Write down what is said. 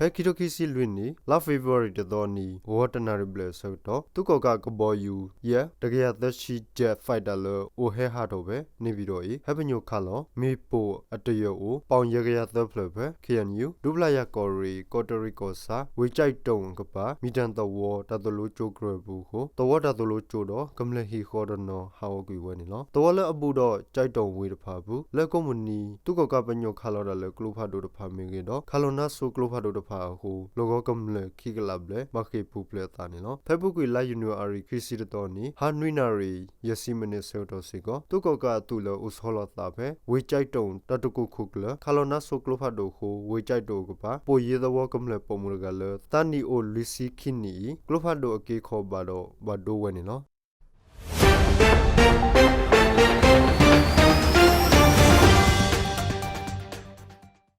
ဖဲခံထိခံဆံလွံၢ်နံၣ် လါဖ့ၤဘြူၤအါရံၤတသီနံၤ ဂီၤတနၣ်ရံၣ်ဘျဲၣ်အဆၢကတီၢ် သုးကီၣ်ကးကဘီယူၤ F တကယၤသၢဆံ Jet Fighter လၢအိၣ်ဟဲဟးထီၣ်ဖဲ နေပြည်တော် အံၤ ဟဲပညိၣ်ခးလီၤ မ့ၣ်ပိၢ်အတယၢၢ်အိၣ် ပီၣ်ယဲၢ်ကယၤသၢဖျၢၣ်ဖဲ ခ့ၣ်အဲၣ်ယူၣ် ဒူပျၢ်ယၤကီၢ်ရ့ၣ် ကီးတရံးကီၢ်ဆၣ် ဝ့ၢ်ကၠဲးတိၣ်အကပၤ မ့ၢ်တၢ်သဝီတၢ်သိၣ်လိကၠိကရၢၢ်အပူၤအဃိ သဝီတၢ်သိၣ်လိကၠိဒီး ကမျၢၢ်ဟံၣ်ဃီတနီၤ ဟးဂီၤကွံာ်ဝဲန့ၣ်လီၤ. သဝီလၢအဘူးဒီး ကၠဲးတိၣ်ဝ့ၢ်တဖၣ်အပူၤ လၢကိးမုၢ်နံၤ သုးကီၣ်ကးပညိၣ်ခးလီၤတၢ်လၢကျိဖးဒိၣ်တဖၣ်မ့ၢ်ဂ့ၤဒီး ခးလီၤနါစိၤကျိဖးဒိၣ်တဖၣ်အဃိ လီၢ်ကဝီၤကမျၢၢ်ခံကလးဘျဲၣ် ဘၣ်ဃ့ၢ်ပူၤဖျဲးအသးန့ၣ်လီၤ. ဖဲအပူၤကွံာ် လါယနူၤအါရံၤ ခံဆံတသီနံၤ ဟါနွံနၣ်ရံၣ် ယဲၢ်ဆံမံးနံးအဆၢကတီၢ်စ့ၢ်ကီး သုးကီၣ်ကးအသုးလၢအိၣ်ဆီလီၤသးဖဲ ဝ့ၢ်ကၠဲးတိၣ် တၢ်တကိၢ်ခိၣ်ကျၢၢ် ခးလီၤနါစိၤကျိဖးဒိၣ်အဃိ ဝ့ၢ်ကၠဲးတိၣ်အကပၤ ပိၣ်ယဲၢ်သဝီကမျၢၢ်ပိာ်မုၣ်တဂၤလၢ သးနံၣ်အိၣ်လွံၢ်ဆံခံနံၣ်အံၤ ကျိဖးဒိၣ်အက့အခီၣ်ဘၣ်ဒီးဘၣ်ဒိဝဲန့ၣ်လီၤ.